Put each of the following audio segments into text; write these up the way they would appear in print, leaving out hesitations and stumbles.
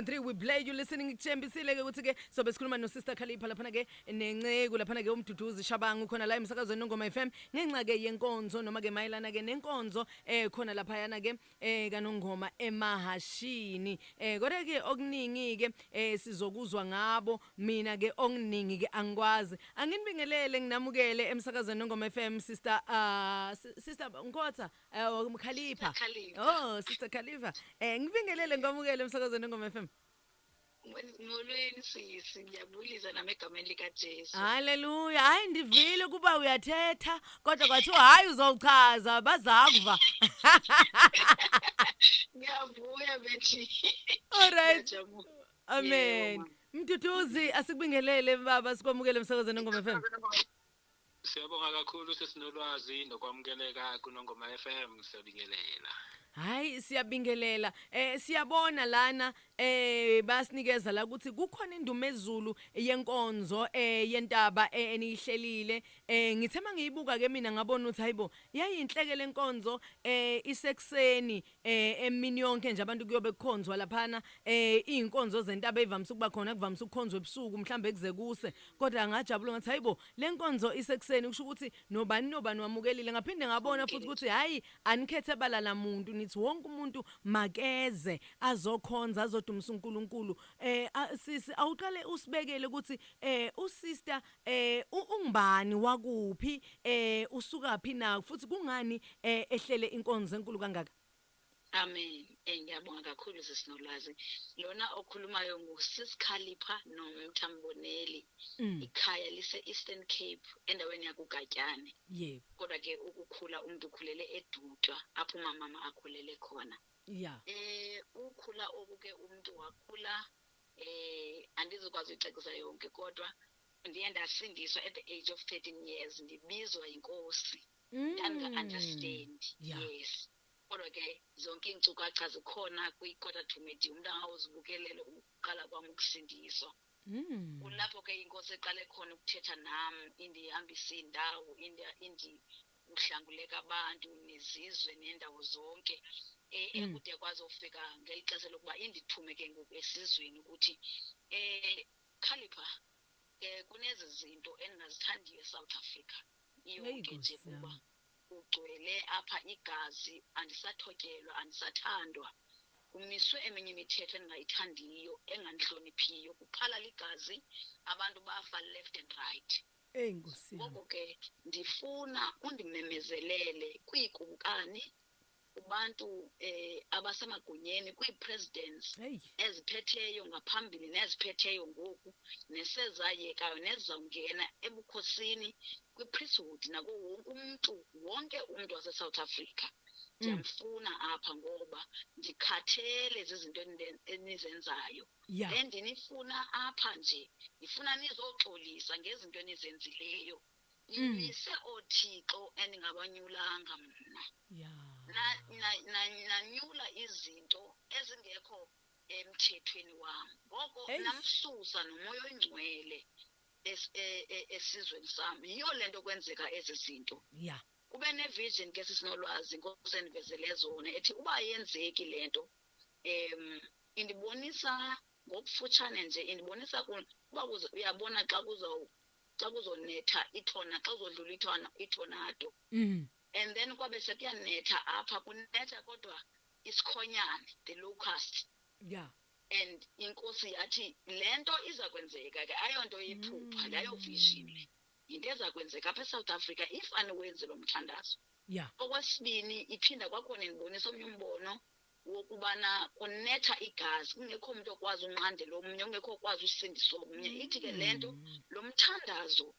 3 we play you listening kuthembisile ke ukuthi ke sobe sikhuluma no Sister Khalipha laphana ke nenceku laphana ke uMduduzi Shabangu khona la emsakazweni Nongoma FM ngenxa ke yenkonzo noma ke mayelana ke nenkonzo khona lapha yana ke kaNongoma emahashini. Kodwa ke okuningi ke sizokuzwa ngabo, mina ke okuningi ke angikwazi. Anginibingelele nginamukele emsakazweni Nongoma FM Sister Sister Nkotha Khalipha. Oh Sister Khalipha, ngibingelele ngamukele emsakazweni Nongoma FM. Molweni sisi, ngiyabulisa nami egameni likaJesu. Haleluya. Hayi ndivile kuba uyathetha kodwa kwathiwa hayi uzochaza bazakuva. Ngiyavuya bethi. All right. Amen. Mduduzi asikubingelele baba, sikwamukele emsakazweni Nongoma FM. Siyabonga kakhulu sesinolwazi nokwamukeleka kuNongoma FM, siyabingelela. Hayi siyabingelela. Siyabona lana basinikeza la ukuthi kukhona indumezulu yenkonzo yentaba eniyihlelile. Ngithe mangiyibuka ke mina ngabona ukuthi hayibo yayinhleke lenkonzo isekuseni emini yonke nje abantu kuyobe kukhonzwa laphana. Izinkonzo zentaba evamise ukuba khona kuvamise ukukhonzwa ebusuku mhlambe kuze kuse, kodwa ngajabula ngathi hayibo lenkonzo isekuseni kusho ukuthi nobani nobani wamukelile. Ngaphinde ngabona futhi ukuthi hayi anikhethe bala lamuntu, nithi wonke umuntu makeze azokhonza azodumisa uNkulunkulu. Sisi awuqale usibekele ukuthi usister ungubani, wakuphi, usukaphi na, futhi kungani ehlele inkonzo enkulu kangaka? Amen. Ngiyabonga kakhulu sisinolwazi. Lona okhulumayo nguSis Khalipha noMthamboneli. Ikhaya lise Eastern Cape endaweni yakuGatyane. Yebo. Kodwa ke ukukhula umuntu ukhulele eDutwa apho umama akhulele khona. Yeah. Ukhula okuke umuntu wakhula andizokwazi uyicacisa yonke kodwa ndiye ndasindiswa at the age of 13 years ndibizwa inkosi. Ndanga-understand. Yes. Kodwa ke zonke iinkcukacha zikhona kwi-quarter to media, umuntu angawuzibukelele ukuqala kwami ukusindiswa. Kulapho ke inkosi eqale khona ukuthetha nam, indihambise indawo, uhlanguleka abantu nezizwe nendawo zonke. Ekude kwazofika ngeli xesha lokuba indithume ke ngoku esizweni ukuthi Khalipha kunezi zinto endingazithandiyo eSouth Africa yonke nje kuba ugcwele apha igazi, andisathotyelwa, andisathandwa, kumiswe eminye imithetho endingayithandiyo, engandihloniphiyo, kuphalala igazi, abantu bafa left and right. Ngoko ke ndifuna undimemezelele kwiikumkani, kubantu abasemagunyeni, kwii-presidents eziphetheyo ngaphambili neziphetheyo ngoku, nesezayekayo nezizawungena ebukhosini, kwi-priesthood, nako wonke umntu, wonke umntu waseSouth Africa. Ndiyamfuna apha ngoba ndikhathele zizinto enizenzayo. Endinifuna apha nje, ndifuna nizoxolisa ngezinto enizenzileyo. Nimise ooThixo endingabanyulanga mna. Nanyula izinto ezingekho emthethweni wam. Ngoko namsusa nomoya oyingcwele esizweni sam. Yiyo le nto kwenzeka ezi zinto. Kube ne-vision ke sisinolwazi inkosi endivezele zona ethi uba ayenzeki le nto, indibonisa ngokufutshane nje, indibonisa uba uyabona xa kuzonetha ithona, xa kuzodlula ithonado. And then kwabe sekuyanetha apha, kunetha kodwa isikhonyane, the locust. And inkosi yathi le nto iza kwenzeka ke, ayonto yephupha, leyo vision le. Yinto eza kwenzeka apha eSouth Africa if aniwenzi lo mthandazo. Okwesibini, iphinda kwakhona indibonisa omnye umbono wokubana kunetha igazi, kungekho mntu okwazi unqandela omnye, kungekho okwazi usindisa omnye. Ithi ke le nto, lo mthandazo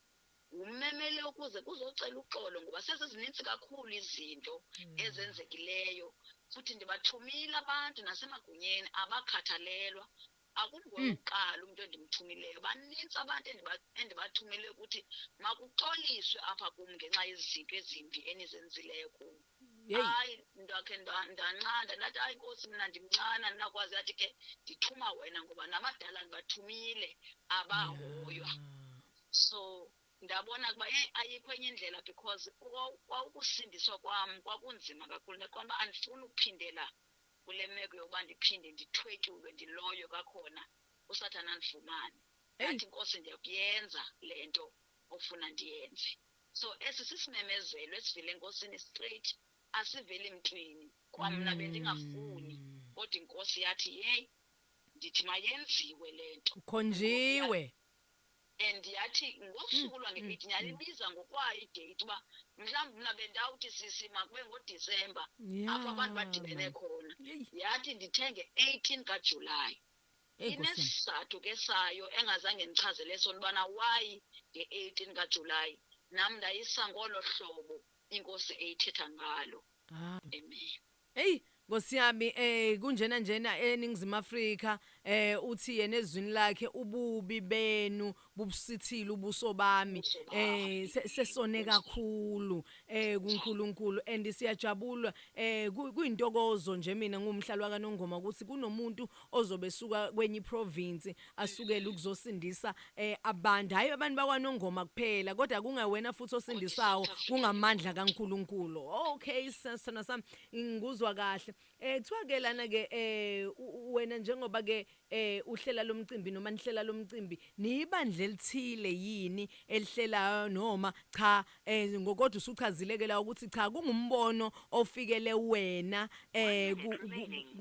umemele ukuze kuzocela uxolo ngoba sezizinintsi kakhulu izinto ezenzekileyo. Futhi ndibathumile abantu nasemagunyeni abakhathalelwa. Akungowokuqala umuntu endimthumileyo, banintsi abantu endibathumileyo ukuthi makuxoliswe apha kum ngenxa yezinto ezimbi enizenzileyo kum. Hayi, ndakhe ndanqanda ndathi hayi nkosi mna ndimncane andinakwazi. Yathi ke ndithuma wena ngoba nabadala ndibathumile abahoywa. So ndabona ukuba ayikho enye indlela because kwaukusindiswa kwam kwakunzima kakhulu. Ndaqonda uba andifuni ukuphindela kule meko yokuba ndiphinde ndithwetyulwe ndiloywe kwakhona, uSathana andifumane. Yathi inkosi, ndiyakuyenza le nto ofuna ndiyenze. So esi sisimemezelo esivele enkosini straight, asiveli mntwini. Kwamna bendingafuni, kodwa inkosi yathi yeyi, ndithi mayenziwe le nto. Ukhonjiwe. And yathi ngosuku lwange-8, yalibiza ngokwayo idate uba mhlawumbi mna bendawuthi sisi makube ngoDisemba apho abantu badibene khona. Yathi ndithenge 18 kaJulayi. Inesizathu ke sayo engazange ndichazele sona ubana why nge-18 kaJulayi. Nam ndayisa ngolo hlobo inkosi eyithetha ngalo. Amen. Hey Nkosi yami, kunjena njena eNingizimu Afrika, uthi yena ezwini lakhe ububi benu bubusithile ubuso bami, sesone kakhulu kuNkulunkulu, and siyajabula, kuyintokozo nje mina ngumhlali wakaNongoma ukuthi kunomuntu ozobe suka kwenye province asukele ukuzosindisa abantu, hayi abantu bakwaNongoma kuphela, kodwa kungewena futhi osindisawo, kungamandla kaNkulunkulu. Okay, sisana sami, ngikuzwa kahle. Kuthiwa ke lana ke wena njengoba ke uhlela lomcimbi noma nihlela lomcimbi, niyibandla elithile yini elihlelayo noma cha? Ngokodwa usuchazile ke la ukuthi cha, kungumbono ofikele wena,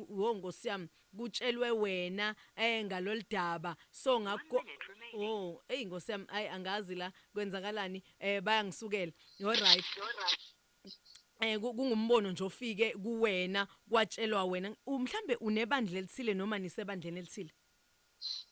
Nkosi yami, kutshelwe wena ngaloludaba. So ngakho oh hey Nkosi yami, ayi angazi la kwenzakalani, bayangisukela. All right, kungumbono nje ofike kuwena, kwatshelwa wena. Mhlambe unebandla elithile noma nisebandleni elithile?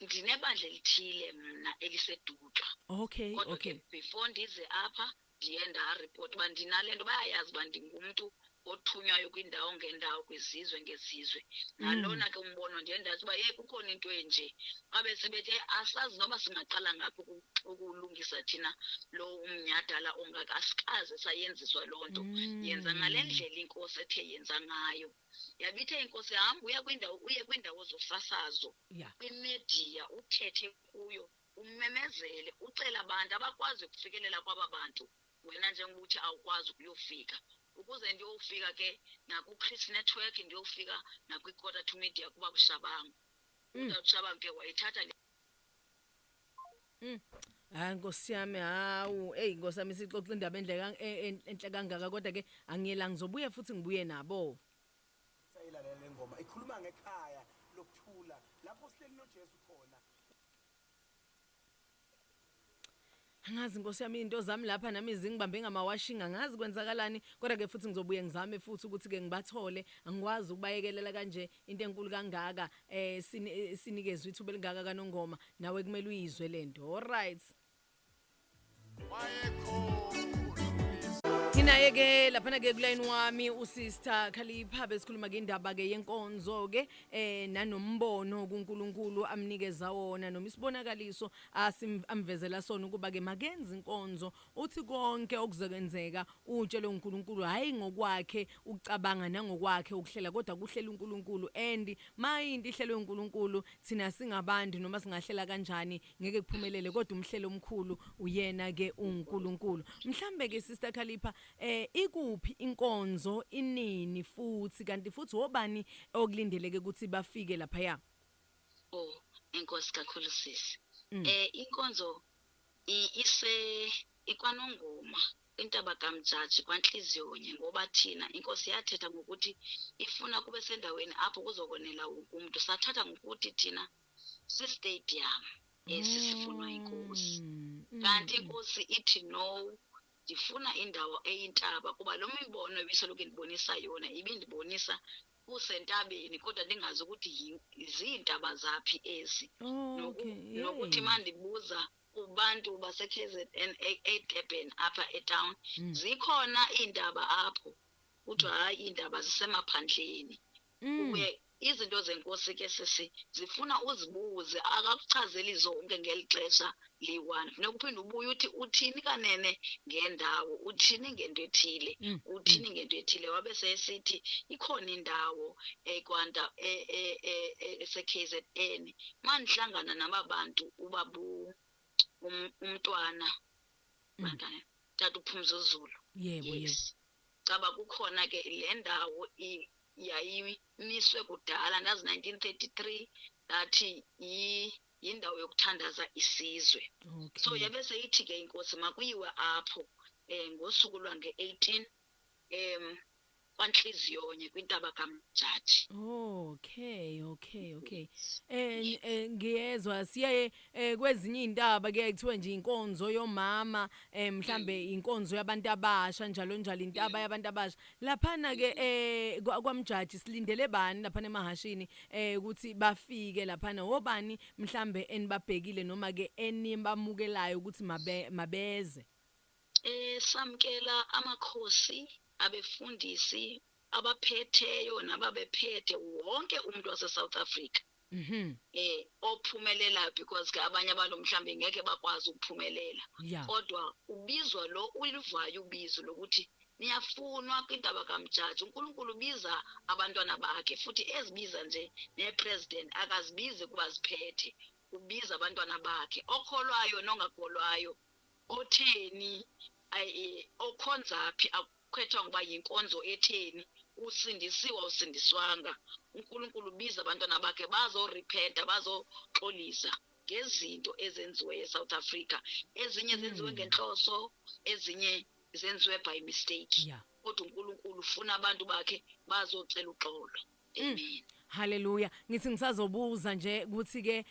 Ndinebandla elithile mna eliseDutywa. Okay. Kodwa okay, before ndize apha ndiye ndaripota uba ndinale nto, bayayazi uba ndingumntu othunywayo kwindawo ngendawo, kwizizwe ngezizwe. Nalona ke umbono ndiye ndathi uba ye kukhona into enje, babe sebethe asazi noba singaqala ngaphi ukulungisa thina lo umnyhadala ongaka, asikaze sayenziswa loo nto. Yenza ngale ndlela inkosi ethe yenza ngayo. Yabithe inkosi hamba uya kwindawo, uye kwindawo zosasazo, kwimedia, uthethe kuyo, umemezele, ucele abantu abakwazi ukufikelela kwaba bantu, wena njengokuthi awukwazi ukuyofika. Ukuze ndiyofika ke naku-Chris Network, ndiyofika nakwi-Quarter to Media kuba kuShabangu. UShabangu ke wayithatha. Hayi Nkosi yami, hawu, hey Nkosi yami, sixoxa indaba enhle kangaka, kodwa ke angiyela, ngizobuya futhi ngibuye nabo. Sayilalela le ngoma ikhuluma ngekhaya lokuthula lapho sihleli noJesu khona. Angazi Nkosi yami, into zami lapha nami zingibambe ngamawashing, angazi kwenzakalani, kodwa ke futhi ngizobuye ngizame futhi ukuthi ke ngibathole. Angikwazi ukubayekelela kanje into enkulu kangaka, sinikezwe ithuba elingaka kaNongoma, nawe kumele uyizwe lento. All right. Nginaye ke laphana ke kuline wami uSister Khalipha, besikhuluma ke indaba ke yenkonzo ke nanombono kuNkulunkulu amnikeza wona, noma isibonakaliso amvezela sona ukuba ke makenze inkonzo. Uthi konke okuzokwenzeka utshele uNkulunkulu, hayi ngokwakhe ukucabanga nangokwakhe ukuhlela, kodwa kuhlela uNkulunkulu. And mayinto ihlelwe uNkulunkulu, thina singabantu noma singahlela kanjani ngeke kuphumelele, kodwa umhlelo omkhulu uyena ke uNkulunkulu. Mhlambe ke Sister Khalipha, ikuphi inkonzo, inini futhi, kanti futhi wobani okulindeleke ukuthi bafike lapha? Oh, inkosi kakhulu sisi. Inkonzo ise ikwaNongoma, intaba kaMjaji, kwaNhliziyonye, ngoba thina inkosi yathetha ngokuthi ifuna kube sendaweni apho kuzokonela wonke umuntu. Sathatha ngokuthi thina si-stadium esisifunwa inkosi, kanti inkosi ithi no, ndifuna indawo eyintaba, kuba lo mibono ebisoloko indibonisa yona ibindibonisa kusentabeni, kodwa ndingazi ukuthi ziintaba zaphi ezi. Nokuthi mandibuza kubantu base-KZN eDurban apha etown, zikhona iintaba apho, kuthiwa hayi iintaba zisemaphandleni. Uye izinto zenkosi ke sisi zifuna uzibuze, akakuchazeli zonke ngeli xesha liyi-one. Funeka uphinde ubuye uthi uthini kanene ngendawo, uthini ngento ethile, uthini ngento ethile. Wabe sesithi ikhona indawo ekwanta ese-KZN, mandihlangana naba bantu ubabu umntwana tata uPhumza Zulu. Yebo, yebo. Caba kukhona ke le ndawo Yayimiswe kudala, ndazi 1933, lathi yindawo yokuthandaza isizwe. So yabe seyithi ke inkosi makuyiwe apho ngosuku lwange-18 kwanhliziyonye kwintaba kaMjaji. Okay. Ngiyezwa siyaye kwezinye intaba kuyaye kuthiwe nje inkonzo yomama, mhlambe inkonzo yabantu abasha njalo njalo, intaba yabantu abasha. Laphana ke kwaMjaji silindele bani laphana emahashini ukuthi bafike laphana? Obani mhlambe enibabhekile noma ke enibamukelayo ukuthi mabeze? Samkela amakhosi, abefundisi, abaphetheyo nababephethe, wonke umuntu wase South Africa. Ophumelela, because ke abanye abantu mhlambe ngeke bakwazi ukuphumelela. Kodwa ubizwa lo ulivayo ubizo lokuthi niyafunwa kwintaba kaMjaji. uNkulunkulu ubiza abantwana bakhe, futhi ezibiza nje nepresident akazibizi kuba ziphethe, ubiza abantwana bakhe, okholwayo nongakholwayo, otheni, okhonza phi, akukhethwa ngoba yinkonzo etheni, usindisiwe usindiswanga. uNkulunkulu ubiza abantwana bakhe bazorepenta, bazoxolisa ngezinto ezenziwe eSouth Africa. Ezinye zenziwe ngenhloso, ezinye zenziwe by mistake. Kodwa uNkulunkulu ufuna abantu bakhe bazocela uxolo. Amen. Hallelujah. Ngithi ngisazobuza nje ukuthi ke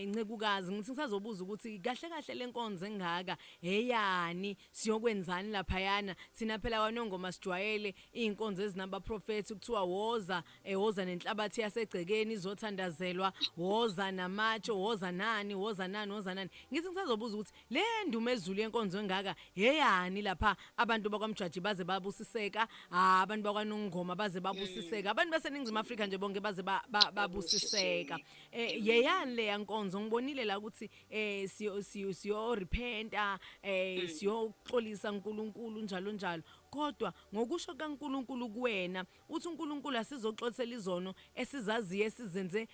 ncekukazi, ngithi ngisazobuza ukuthi kahle kahle lenkonzo engaka eyani, siyokwenzani laphayana? Thina phela kwaNongoma sijwayele inkonzo ezinabaprofeti, kuthiwa woza woza nenhlabathi yasegcekeni izothandazelwa, woza namatshe, woza nani, woza nani, woza nani. Ngithi ngisazobuza ukuthi le ndumezulu yenkonzo engaka eyani lapha? Abantu bakwaMjaji baze babusiseka, abantu bakwaNongoma baze babusiseka, abantu baseNingizimu Afrika nje bonke baze babusiseka. Yeyani le yankonzo? Ngibonile la ukuthi siyo repenta, siyoxolisa uNkulunkulu njalo njalo. Kodwa ngokusho kaNkulunkulu kuwena, uthi uNkulunkulu asizoxolisela izono esizaziyo esizenze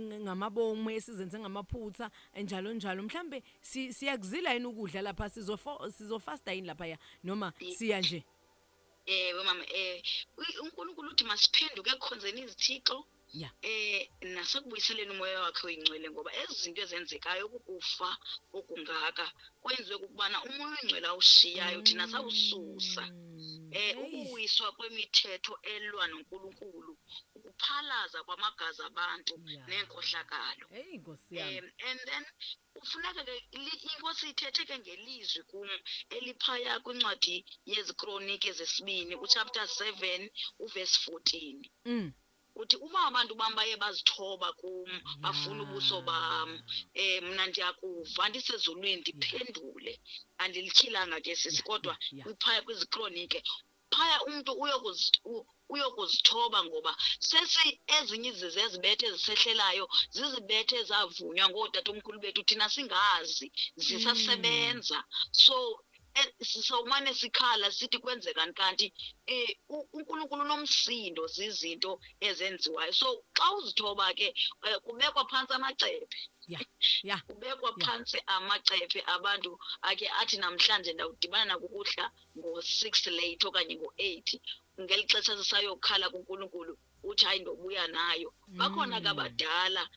ngamabomu, esizenze ngamaphutha njalo njalo. Mhlambe siyakuzila yini ukudla lapha? Sizofasta yini lapha ya, noma siya nje? Ewe mama, uNkulunkulu uthi masiphenduke ekukhonzeni izithixo, nasekubuyiseleni umoya wakhe oyingcwele, ngoba ezinto ezenzekayo ukufa okungaka kwenziwe ukubana umoya oyingcwele awushiyayo thina sawususa. Ukuwiswa kwemithetho elwa noNkulunkulu, ukuphalaza kwamagazi abantu nenkohlakalo. Hey Nkosi yami. And then kufuneka ke inkosi ithethe ke ngelizwi kum eliphaya kwincwadi yeziKronike zesibini uchapter 7 uverse 14. Uthi uma abantu bam baye bazithoba kum, bafuna ubuso bam, mna ndiyakuva ndisezulwini ndiphendule. Andilityhilanga ke sisi, kodwa uphaya kwiziKronike phaya umuntu uyokuzithoba, ngoba sesi ezinye izizi ezibethe ezisehlelayo zizibethe ezavunywa ngootatomkhulu bethu thina singazi, zisasebenza. So sisawumane sikhala sithi kwenzekani, kanti uNkulunkulu unomsindo zizinto ezenziwayo. So xa uzithoba ke kubekwa phantsi amacephe. Kubekwa phantsi amacephe abantu ake athi namhlanje ndawudibana nakukuhla ngo-6 late okanye ngo-8, ngeli xesha sisayokhala kuNkulunkulu uthi hayi ndobuya nayo. Bakhona ke abadala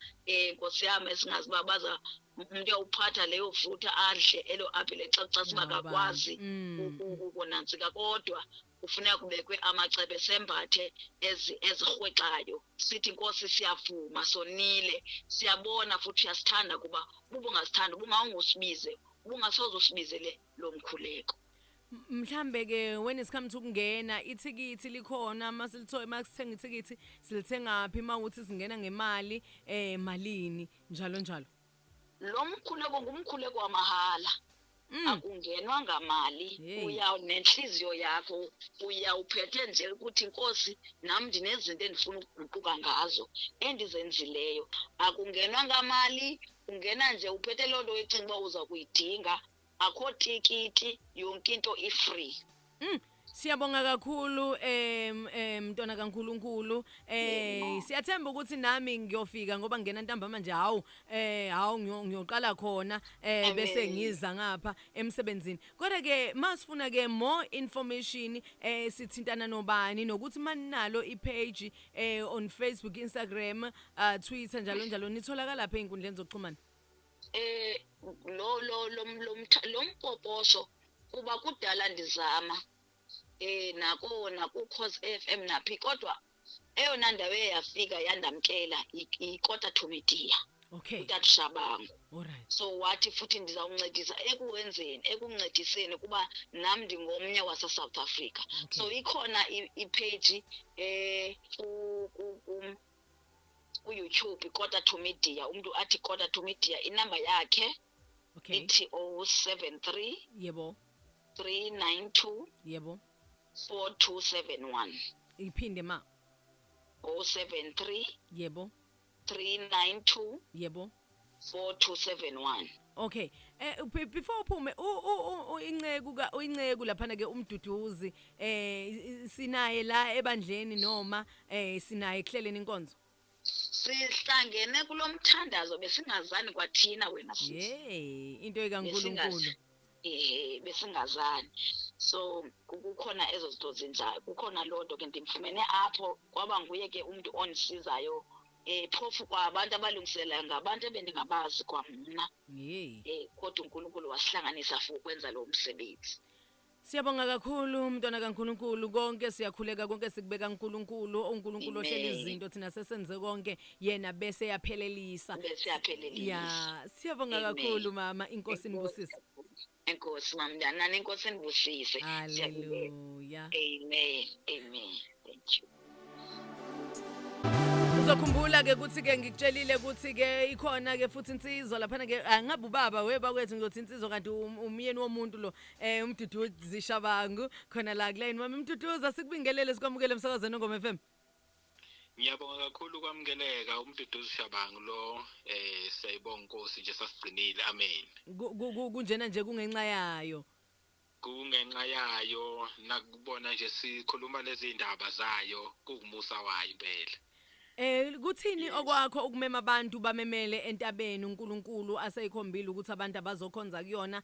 Nkosi yami esingazi uba baza umuntu uyawuphatha leyo fruit adle elo apple xa xa akakwazi ukunantsika, kodwa kufuneka kubekwe amacebe sembathe ezirhwexayo sithi Nkosi siyavuma sonile, siyabona futhi uyasithanda, kuba ubungasithanda ubungawungusibize, ubungasoze usibizele lo mkhuleko. Mhlambe ke when it's come to kungena ithikithi likhona, masilithola masithenga ithikithi silithenga phi, mawuthi singena ngemali malini njalo njalo? Lo mkhuleko ngumkhuleko wamahala, akungenwa ngamali. Uya nenhliziyo yakho, uya uphethe nje ukuthi Nkosi nami ndinezinto endifuna ukuguquka ngazo endizenzileyo. Akungenwa ngamali, ungena nje uphethe loo nto ecinga uba uza kuyidinga. Akho tikiti, yonke into i-free. Siyabonga kakhulu mntwana kaNkuluNkulu. Siyathemba ukuthi nami ngiyofika ngoba ngena ntambama nje, hawu, hawu, ngiyoqala khona bese ngiza ngapha emsebenzini. Kodwa ke masifuna ke more information, sithintana nobani, nokuthi maninalo ipage on Facebook, Instagram, Twitter, njalo njalo, nitholakala lapha einkundleni zokuxhumana? Lo lo lo lo mpoposho, kuba kudala ndizama nako naku Khozi FM naphi, kodwa eyona ndawo eyafika yandamkela iKota to Media. Utata Shabangu. So wathi futhi ndizawuncedisa ekuwenzeni, ekuncediseni, kuba nam ndingomnye wase South Africa. So ikhona ipage ku YouTube, Kota to Media. Umuntu athi Kota to Media, inamba yakhe ithi 073 392 4271. Iphinde, ma. 073 392 4271. Okay. Before uphume, inceku ka inceku laphana ke, uMduduzi, sinaye la ebandleni noma sinaye ekuhleleni inkonzo? Sihlangene kulomthandazo, besingazani kwathina, wena sisi. Yey, into ekaNkuluNkulu. Besingazani. So kukhona ezo zinto zinjalo, kukhona loo nto ke. Ndimfumene apho, kwaba nguye ke umuntu ondisizayo. Phofu kwabantu abalungiselayo ngabantu ebendingabazi kwamna. Kodwa uNkulunkulu wasihlanganisa for ukwenza lo msebenzi. Siyabonga kakhulu, mntwana kaNkuluNkulu. Konke siyakhuleka, konke sikubeka uNkulunkulu, uNkulunkulu ohlela izinto. Thina sesenze konke, yena bese yaphelelisa. Bese yaphelelisa. Ya, siyabonga kakhulu, mama, inkosi inibusise. Enkosi, mamntanani, inkosi inibusise. Hallelujah. Amen, amen, thank you. Uzokhumbula ke ukuthi ke ngikutshelile ukuthi ke ikhona ke futhi insizwa laphana ke, angabe ubaba webakwethu, ngizothi insizwa kanti umyeni womuntu lo, uMduduzi Shabangu, khona la kuline. Mama Mduduzi, asikubingelele, sikwamukele emsakazweni Ngoma FM. Ngiyabonga kakhulu kwamukeleka, uMduduzi Shabangu lo. Siyayibonga inkosi nje, sasigcinile, amen. Kunjena nje kungenxa yayo. Kungenxa yayo, nakubona nje sikhuluma lezi indaba zayo, kungumusa wayo impela. Kuthini okwakho ukumema abantu bamemele entabeni uNkulunkulu aseyikhombile ukuthi abantu abazokhonza kuyona?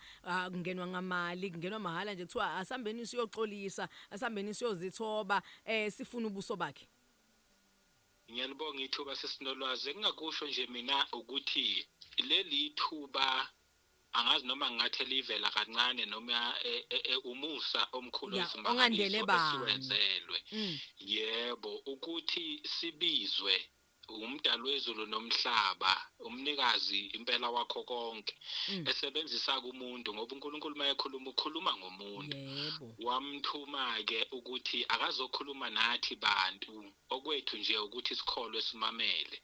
Kungenwa ngamali, kungenwa mahala nje, kuthiwa asambeni siyoxolisa, asambeni siyozithoba, sifuna ubuso bakhe. Ngiyalibonga ithuba, sesinolwazi. Engingakusho nje mina ukuthi leli thuba, angazi noma ngingathi livela kancane noma umusa omkhulu ongandele bani. Esiwenzelwe. Yebo, ukuthi sibizwe umdali wezulu nomhlaba, umnikazi impela wakho konke, esebenzisa kumuntu, ngoba uNkulunkulu mayekhuluma ukhuluma ngomuntu. Wamthuma ke ukuthi akazokhuluma nathi bantu, okwethu nje ukuthi sikholwe, simamele.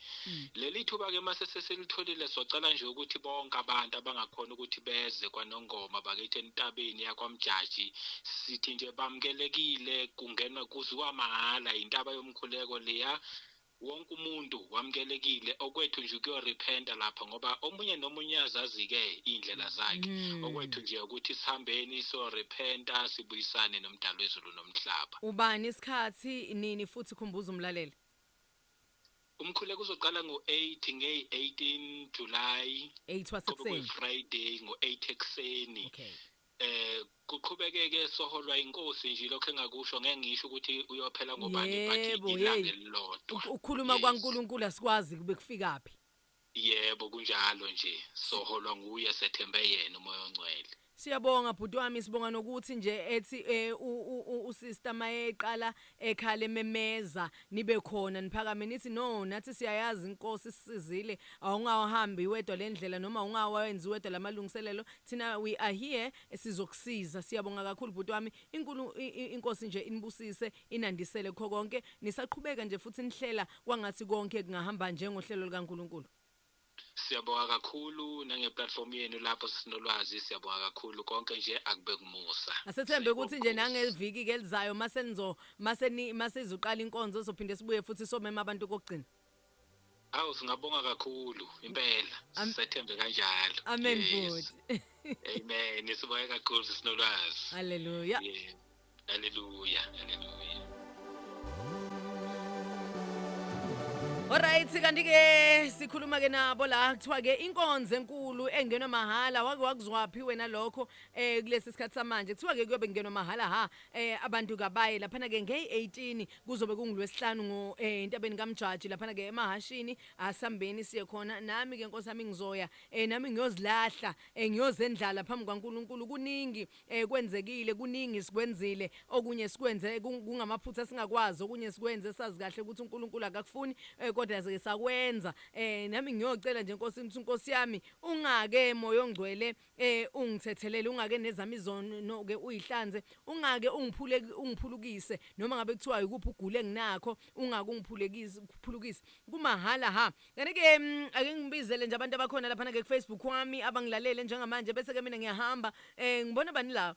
Leli thuba ke mase sesilitholile, socela nje ukuthi bonke abantu abangakhona ukuthi beze kwaNongoma bakithi entabeni yakwaMjaji, sithi nje bamukelekile, kungenwa kuziwa mahala, intaba yomkhuleko leya, wonke umuntu wamukelekile. Okwethu nje ukuyorepenta lapha, ngoba omunye nomunye azazi-ke iy'ndlela zakhe. Okwethu nje ukuthi sihambeni siyorepenta, sibuyisane nomdali wezulu nomhlaba. Ubani, isikhathi nini futhi, khumbuza umlaleli. Umkhuleko uzoqala ngo-8, ngeyi-18 July. 8 wasekuseni. Friday ngo-8 ekuseni. Kuqhubekeke soholwa inkosi nje, lokho engakusho, ngeke ngisho ukuthi uyophela ngobani, but ilanga elilodwa. Ukukhuluma kwaNkulunkulu asikwazi kube kufika phi. Yebo, kunjalo nje, soholwa nguye, sethembe yena uMoya oNgcwele. Siyabonga bhuti wami, sibonga nokuthi nje ethi usister mayeqala ekhala ememeza, nibe khona, niphakame nithi no, nathi siyayazi inkosi sisizile, awungahambi wedwa le ndlela noma ungawenzi wedwa lamalungiselelo, thina we are here, sizokusiza. Siyabonga kakhulu bhuti wami, inkulu inkosi nje inibusise, inandisele kho konke, nisaqhubeka nje futhi nihlela kwangathi konke kungahamba njengohlelo likaNkulunkulu. Siyabonga kakhulu nangeplatform yenu lapho, sisinolwazi, siyabonga kakhulu, konke nje akube kumusa. Asethembe ukuthi nje nangeviki ke elizayo masenizo maseni masizoqala inkonzo, sophinde sibuye futhi somema abantu kokugcina. Awu, singabonga kakhulu impela, sethembe kanjalo. Amen bhuti. Amen, sibonge kakhulu, sisinolwazi. Hallelujah. Yeah. Haleluya, haleluya. Alright, kanti ke sikhuluma ke nabo la, kuthiwa ke inkonzo enkulu engenwa mahala. Wake wakuzwaphi wena lokho kulesi sikhathi samanje? Kuthiwa ke kuyobe kungenwa mahala ha, abantu kabaye laphana ke nge-18, kuzobe kungulwesihlanu ngo entabeni kaMjaji laphana ke emahashini. Asambeni siye khona. Nami ke Nkosi yami ngizoya, nami ngiyozilahla, ngiyozendlala phambi kwaNkuluNkulu. Kuningi kwenzekile, kuningi sikwenzile, okunye sikwenze kungamaphutha singakwazi, okunye sikwenze sazi kahle ukuthi uNkulunkulu akakufuni, kodwa ke sakwenza. Nami ngiyocela nje Nkosi ukuthi Nkosi yami ungake moya ongcwele ungithethelele, ungake nezami izono ke uyihlanze, ungake ungiphule ungiphulukise, noma ngabe kuthiwa ikuphi ugule enginakho, ungake ungiphulekise ukuphulukise kumahala ha. Kanti ke ake ngibizele nje abantu abakhona lapha ke ku Facebook wami abangilalele njengamanje, bese ke mina ngiyahamba. Ngibona bani la?